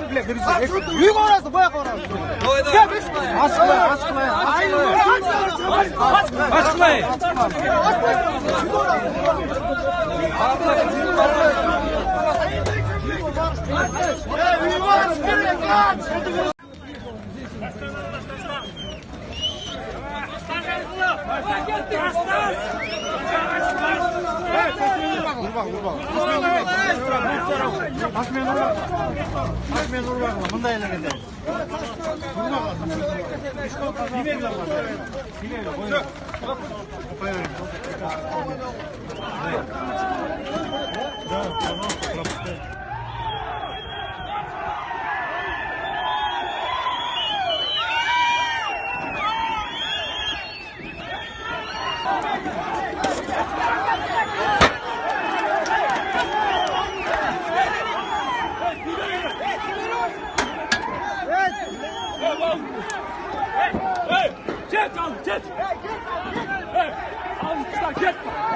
Үйгө барасың, буяка барасың. Ачкыла, ачкыла. Ачкыла. Баш менен урбагыла, мындай эле кетет. Да, пожалуйста, пропускай. Hey, get, get. Hey, al, get.